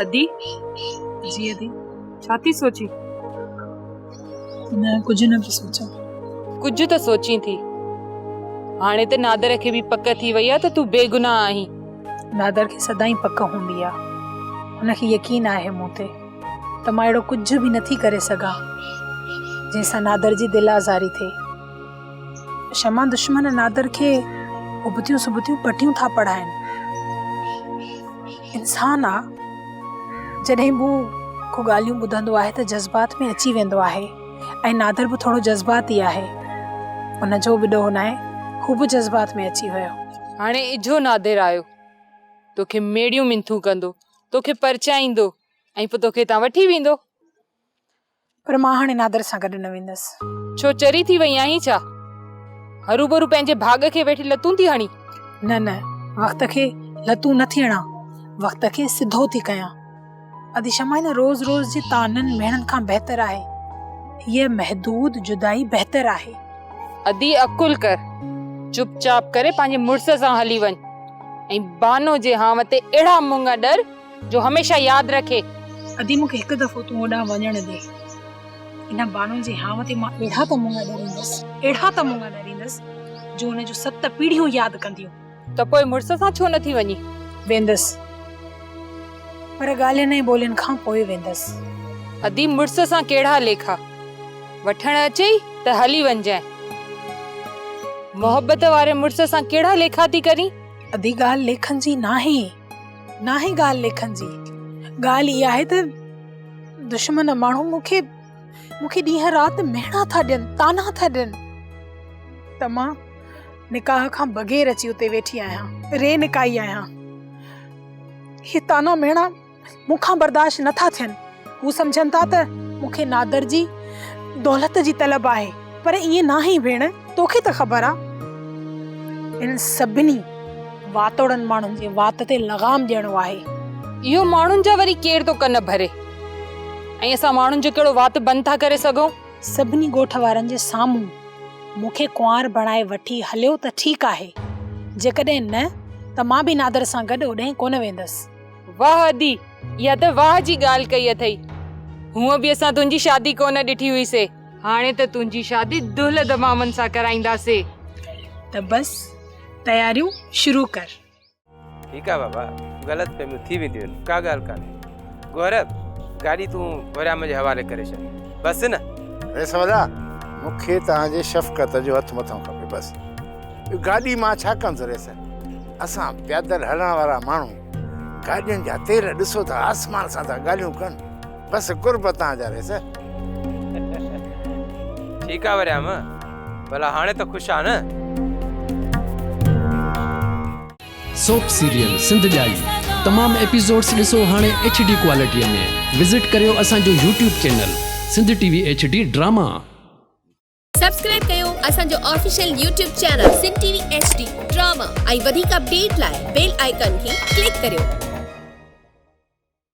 ادي. جي ادي. ڇا ٿي سوچين؟ نه ڪجهه نه پئي سوچان. ڪجهه ته سوچين ٿي. هاڻي ته نادر کي به پڪ ٿي وئي آ ته تون بيگناهه آهين. نادر کي سدائين پڪ هوندي آ. هن کي يقين آهي مون تي ته مان اهڙو ڪجهه به نٿي ڪري سگهان جنهن سان نادر جي دل آزاري ٿئي. شمع دشمن نادر کي ابتيون سبتيون پٽيون ٿا پڙهائن. انسان آ جڏهن به هو ڪو ڳالهيون ٻڌندو آهي ته جذبات ۾ اچي ويندو آهي ۽ نادر به ٿورو جذباتي آهي. ان جو به ڏوهه ناهي هو به جذبات ۾ اچي ويو. هاڻي اجهو نادر آيو. توکي ميڙيون منٿون ڪندو، توکي پرچائيندو ۽ پوء توکي هتان وٺي ويندو. پر مان هاڻي نادر سان گڏ نه ويندس. ڇو چري ٿي وئي آهين ڇا؟ هروڀرو پنهنجي ڀاڳ کي ويٺي لتون ٿي هڻين؟ نه نه وقت کي لتون نه ٿي هڻان، وقت کي سڌو ٿي ڪيان. ادي شمع هن روز روز جي طعنن مهڻن کان بهتر آهي. هيء محدود جدائي بهتر آهي. ادي عقل ڪر، چپ چاپ ڪري پنهنجي مڙس سان هلي وڃ ۽ بانو جي هانء تي اهڙا مڱ ڏر جو هميشه ياد رکي. ادي مون کي هڪ دفعو تون اوڏانهن وڃڻ ڏي. ان بانو جي هانء تي مان اهڙا ته مڱ ڏريندس، اهڙا ته مڱ ڏريندس جو ان جون ست پيڙهيون ياد ڪنديون. ته پوء مڙس سان ڇو نه ٿي وڃين؟ ويندس. پر ڳالهين ۽ ٻولين کان پوء ويندس. ادي مڙس سان ڪهڙا ليکا. وٺڻ اچئي ته هلي وڃجانء. محبت واري مڙس سان ڪهڙا ليکا ٿي ڪرين؟ ادي ڳالهه ليکن جي ناهي. ناهي ڳالهه ليکن جي، ڳالهه اها آهي ته دشمن ماڻهو مون کي مون کي ڏينهن رات مهڻا ٿا ڏين، طعنا ٿا ڏين ته مان نڪاح کان بغير اچي اتي ويٺي آهيان، ري نڪاحي آهيان. اهي طعنا مهڻا مون کان برداشت نه ٿا ٿين. هو سمجهن ٿا ته مون کي نادر جي دولت جي طلب آهي، پر ائين ناهي ڀيڻ، توکي ته خبر آ. انهن سڀني واتوڙن ماڻهن جي وات تي لغام ڏيڻو آهي. اهو ماڻهن جا وري ڪير ٿو ڪن ڀري ۽ اسان ماڻهن جو ڪهڙو وات بند ٿا ڪري سگهون. سڀني ڳوٺ وارن جي سامهون مون کي ڪنوار بڻائي وٺي هليو ته ٺيڪ آهي، جيڪڏهن نه ته مان به نادر سان گڏ اوڏانهن ڪونه ويندس. واهه ادي، اها ته واهه جي ڳالهه ڪئي اٿئي. هونء به اسان تنهنجي شادي ڪونه ڏٺي هئي سي. هاڻي ته تنهنجي شادي دهل دمامن سان ڪرائينداسي. ته بس تياريون شروع ڪر. ٺيڪ آ بابا، غلط فهميون ٿي وينديون آهن، ڪا ڳالهه ڪانهي. گوهر، گاڏي تون وريام جي حوالي ڪري ڇڏ. بس نه؟ رئيس وڏا، مون کي توهان جي شفقت جو هٿ مٿئون کپي بس. اهو گاڏي مان ڇا ڪندس رئيس؟ اسان پيادل هلڻ وارا ماڻهو گاڏين جا تيل ڏسو ته آسمان سان ٿا ڳالهيون ڪن. بس قرب تان جا ريس. ٺيڪ آ وريام، ڀلا هاڻي ته خوش آ نه. سوپ سيريل سنڌ ڄائي تمام ايپيسوڊس ڏسو هاڻي ايڇ ڊي ڪوالٽي ۾ وزٽ ڪريو اسان جو YouTube channel Sindh T V H D drama. Subscribe ڪيو اسان جو official YouTube channel Sindh T V H D drama ۽ وڌيڪ اپڊيٽ لاء بيل آئيڪان کي ڪلڪ ڪريو.